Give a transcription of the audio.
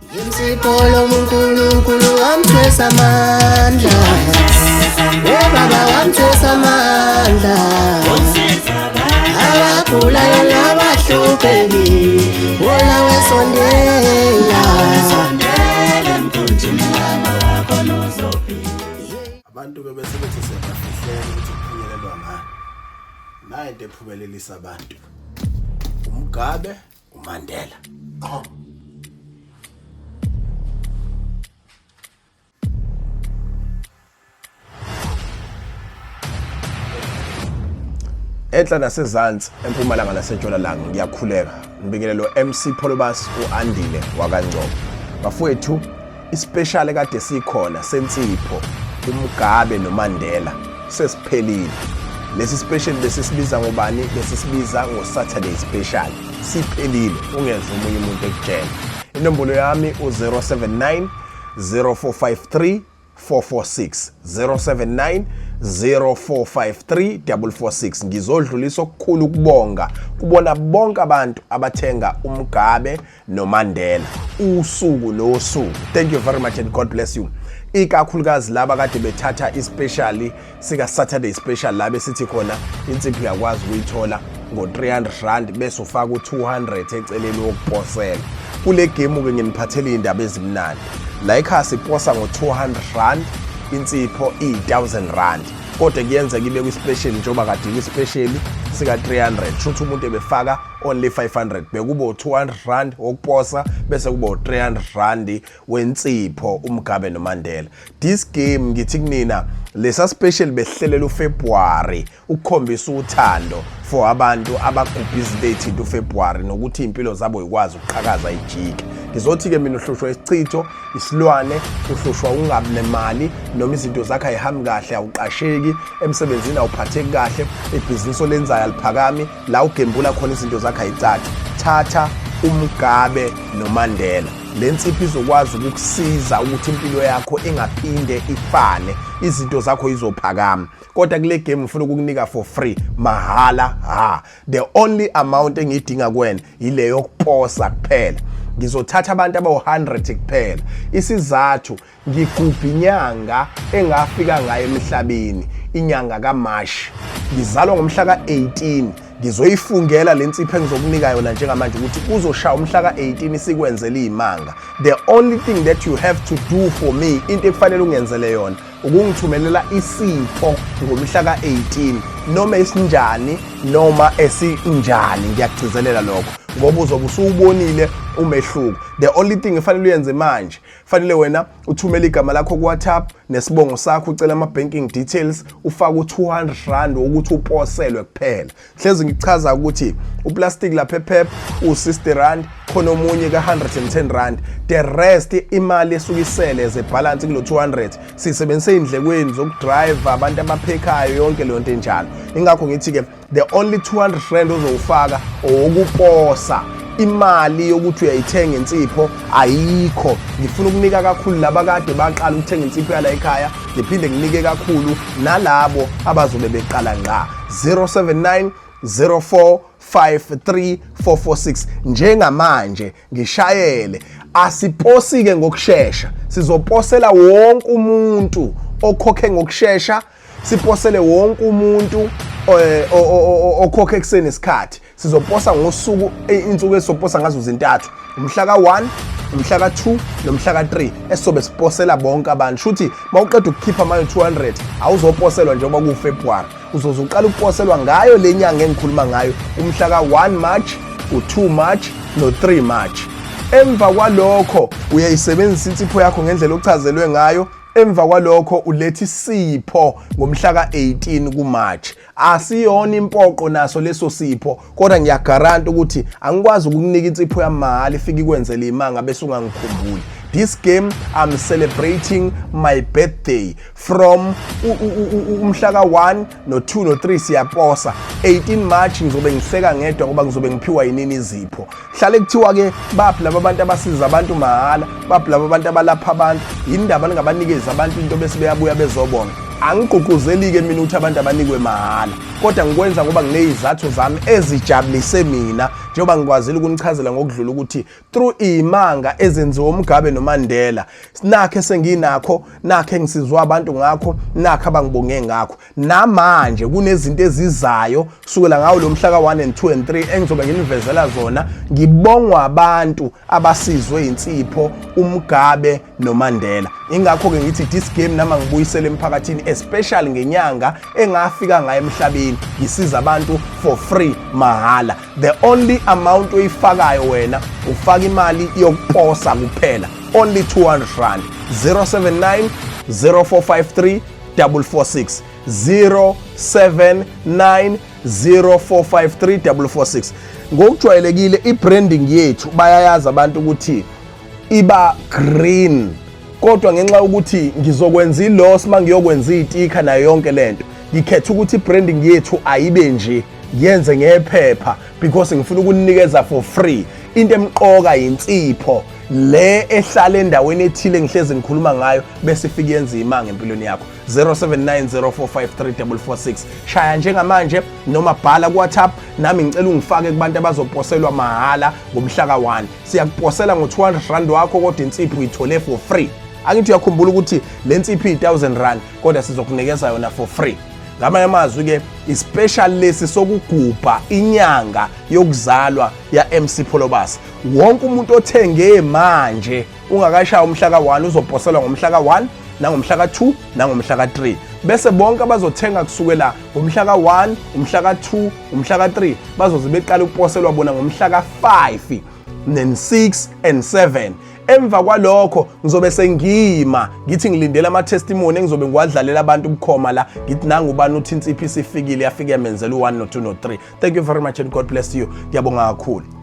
Insipho lomuNkulunkulu wamthwesa amandla. Oh baba wamthwesa amandla. Abagulayo nabahlupheki wona wesondela. Abantu ke bese bethi siyabafihlela ukuthi kuphunyelelwa ngani. Nayi into ephumelelisa abantu. UMugabe, uMandela. Oh. Enhla nasezansi empumalanga nasentshonalanga ngiyakhuleka ngibingelelo MC Pholobas uAndile wakaNgcobo bafowethu Ispecial kade sikhona sensipho uMugabe noMandela sesiphelile. Lesi special besisibiza ngobani? Besisibiza ngo-Saturday special. Siphelile, ungezwa omunye umuntu ekutshela. Inombolo yami u-079 0453 446 079 0453 446 ngizodlulisa okukhulu ukubonga kubona bonke abantu abathenga uMugabe noMandela usuku nosuku. Thank you very much and God bless you. Ikakhulukazi laba kade bethatha ispecial sika Saturday special la besithi khona insipho uyakwazi ukuyithola ngo-300 rand bese ufaka u-200 eceleni wokuposela. Kule game ke nginiphathele iy'ndaba ezimnandi. La ekhaya siposa ngo-200 rand, insipho iyi-1000 rand, kodwa kuyenzeka ibe kwi-special njengoba kade ikwi-special sika-300, shuthi umuntu ebefaka only 500, bekuba u-200 rand wokuposa bese kuba u-300 rand wensipho uMugabe noMandela. This game ngithi kunina lesa special behlelela uFebruary ukukhombisa uthando for abantu abagubha izinto ey'thinta uFebruary nokuthi iy'mpilo zabo yikwazi ukuqhakaza ijike. Ngizothi-ke mina uhlushwa isichitho, isilwane, uhlushwa ungabi nemali noma izinto zakho ayihambi kahle, awuqasheki emsebenzini, awuphatheki kahle, ibhizinisi olenzayo aliphakami, la ugembula khona izinto zakho ayicaci. Thatha uMugabe noMandela, le nsipho izokwazi ukukusiza ukuthi impilo yakho ingaphinde ifane, izinto zakho izophakama. Kodwa kule game ngifuna ukukunika for free, mahhala ha. The only amount engiyidinga kuwena ile yokuposa kuphela. Ngizothatha abantu abawu-100 kuphela. Isizathu, ngigubha inyanga engafika ngayo emhlabeni, inyanga kaMashi. Ngizalwa ngomhla ka-18. Ngizoyifungela le nsipho engizokunika yona njengamanje ukuthi kuzoshaya umhla ka-18 sikwenzele iy'manga. The only thing that you have to do for me, into ekufanele ungenzele yona, ukungithumelela isipho ngomhla ka-18, noma esinjani noma esinjani. Ngiyakugcizelela lokho ngoba uzobe usuwubonile umehluko. The only thing efanele uyenze manje, fanele wena uthumele igama lakho ku-WhatsApp nesibongo sakho, ucela ama-banking details, ufake u-200 rand wokuthi uposelwe kuphela. Hlezi ngikuchaza ukuthi uplastic lapha ePep u-60 rand, khona omunye ka-110 rand, the rest imali esuke isele as a balance kulo 200 siyisebenzise ey'ndlekweni zokudrive, abantu abaphekhayo, yonke leyo nto enjalo. Ingakho ngithi-ke the only 200 rand ozowufaka owokuposa, imali yokuthi uyayithenga insipho ayikho. Ngifuna ukunika kakhulu laba kade baqala ukuthenga insipho yala ekhaya, ngiphinde nginike kakhulu nalabo abazobe beqala ngqa. 079 04 53446 njengamanje ngishayele. Asiposi-ke ngokushesha, sizoposela wonke umuntu okhokhe ngokushesha, siposele wonke umuntu okhokhe kusenesikhathi. Sizoposa ngosuku, insuku esizoposa ngazo zintathu, umhla ka-1, umhla ka-2 nomhla ka-3, esizobe siposela bonke abantu. Shuthi mawuqeda ukukhipha manje 200 awuzoposelwa njengoba kuwuFebruary, uzoze uqala ukuposelwa ngayo le nyanga engikhuluma ngayo, umhla ka-1 March, u-2 March no-3 March. Emva kwalokho uyayisebenzisa insipho yakho ngendlela ochazelwe ngayo. Emva kwalokho uletha isipho ngomhla ka-18 kuMarch. Asiyona impoqo naso leso sipho, kodwa ngiyagaranta ukuthi angikwazi ukukunika insipho yamahhala ifike ikwenzele imanga bese ungangikhumbuli. This game I'm celebrating my birthday from umhla ka-1 no-2 no-3 siyaposa. 18 March ngizobe ngihleka ngedwa ngoba ngizobe ngiphiwa yinini izipho. Hlale kuthiwa-ke baphi laba bantu abasiza abantu mahhala, baphi laba bantu abalapha abantu, yini ndaba ningabanikezi abantu into bese beyabuya bezobonga. Angigqugquzeli-ke mina ukuthi abantu abanikwe mahhala, kodwa ngikwenza ngoba nginey'zathu zami ezijabulise mina. Njengoba ngikwazile ukunichazela ngokudlula ukuthi through imanga ezenziwa uMugabe noMandela, nakhe senginakho, nakhe ngisizwa abantu ngakho, nakhe abangibonge ngakho. Namanje kunezinto ezizayo kusukela ngawo lo mhla ka-1 and 2 and 3 engizobe nginivezela zona, ngibongwa abantu abasizwe insipho uMugabe noMandela. Ingakho-ke ngithi this game nama ngibuyisele emphakathini, especially ngenyanga engafika ngayo emhlabeni, ngisiza abantu for free, mahhala. The only amount oyifakayo wena, ufaka imali yokuposa kuphela, only R200. 079 0453 446, 079 0453 446. Ngokujwayelekile i-branding yethu bayayazi abantu ukuthi iba green, kodwa ngenxa yokuthi ngizokwenza i-loss uma ngiyokwenza iy'sticker nayo yonke lento, ngikhetha ukuthi i-branding yethu ayibe nje, ngiyenze ngephepha because ngifuna ukunikeza for free. Into emqoka yinsipho le ehlala endaweni ethile ngihlezi ngikhuluma ngayo, bese ifike yenza imanga empilweni yakho. 0790453446, shaya njengamanje noma bhala ku-WhatsApp. Nami ngicela ungifake kubantu abazoposelwa mahhala ngomhla ka-1. Siyakuposela ngo-R200 wakho, kodwa insipho uyithole for free. Angithi uyakhumbula ukuthi le nsipho iyi-R1000, kodwa sizokunikeza yona for free. Ngamanye amazwi-ke, i-special lesi sokugubha inyanga yokuzalwa ya-MC Pholobas. Wonke umuntu othenge manje ungakashaya umhla ka-1 uzoposelwa ngomhla ka-1 nangomhla ka-2 nangomhla ka-3, bese bonke abazothenga kusukela ngomhla ka-1, umhla ka-2, umhla ka-3 bazoze beqala ukuposelwa bona ngomhla ka-5 then 6 and 7. Emva kwalokho ngizobe sengima ngithi ngilindele ama-testimony engizobe ngiwadlalela abantu bukhoma la, ngithi nangubani uthi insipho isifikile, yafike yamenzela u-1 no-2 no-3. Thank you very much and God bless you. Ngiyabonga kakhulu.